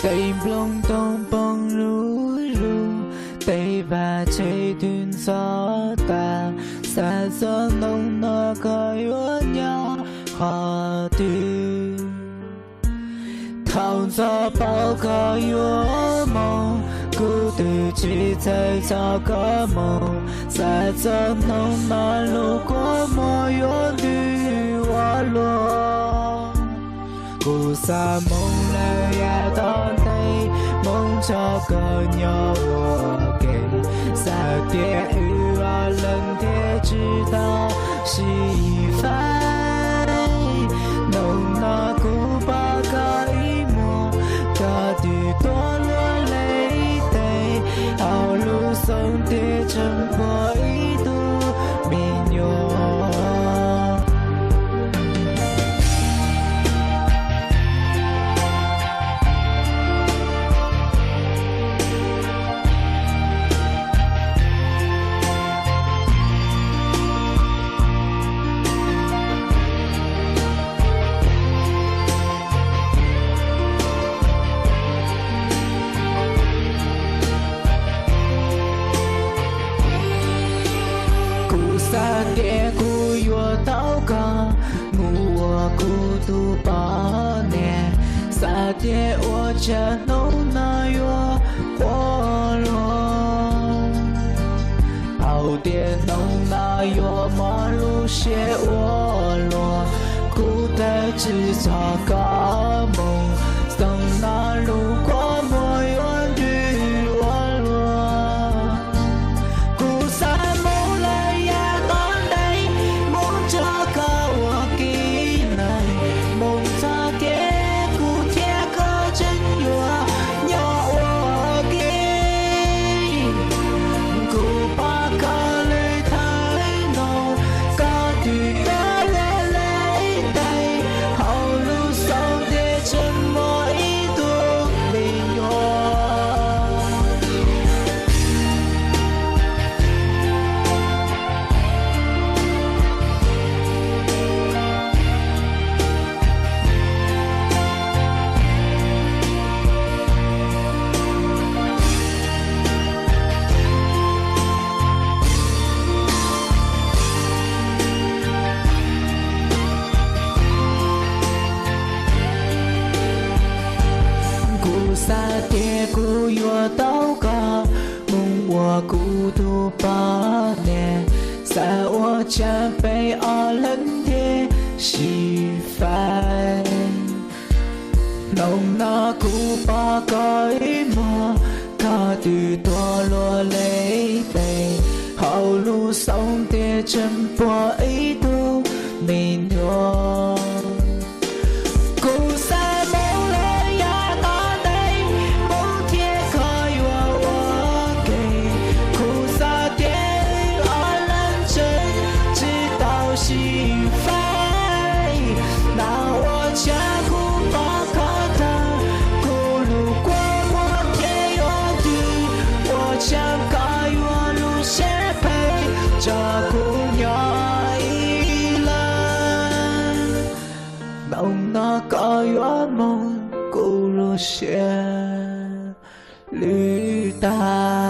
Tej nplooj toog poob lug lug, tej vaj tse twb ntxhov tas, xav txog hnub no koj yuav nyob qhov twg. Thaum ntxov paub koj yuav moog, kuv twb tsi txhawj txog koj moog, xav txog hnub no lub kua muag yuav ntws ua luaj. Kuv xav moog lawm yav tom ntej, moog nrog koj nyob ua ke, xav tias wb ob leeg thiaj tsi tau sib faib. Hnub no kuv pom koj ib muag, koj twb tuav luag lawm ib teg, hauv lub xoo twb tseem puag ib tug me nyuam. Kuv xav tias kuv yuav tau koj mus ua kuv tug poj niam, xav tias ua tsam hnub no yuav qhuav luag, hauv tias hnub no yuav mob lub siab ua luag. Kuv tawm tswv txog koj moog, xyoo no lub kua muag yuav ntws ua luaj. Kuv xav moog lawm yav tom ntej, moog nrog koj ua ke, moog txog tias kuv thiab koj tseem yuav nyob ua ke. Kuv pom koj lawm thawj no, koj twb tuav luag lawm ib teg, hauv lub xoo twb tseem muaj ib tug me nyuam. Kuv xav tias kuv yuav tau koj moog ua kuv tug poj niam, xav ua tsam peb ob leeg thiaj sib faib. Hnub no kuv pom koj ib muag, koj twb tuav luag lawm ib teg, hauv lub xoo twb tseem puag ib tug me nyuam. Kuv xav moog lawm yav tom ntej, moog thiab koj yuav ua ke. Kuv xav tias wb ob leeg tseem tsi tau sib faib, na ua tsam kuv pom koj tag, kuv lub kua muag thiaj yuav ntws, ua tsam koj yuav lub siab phem, tso kuv nyob ib leeg. Hnub no koj yuav moog, kuv lub siab lwj tag.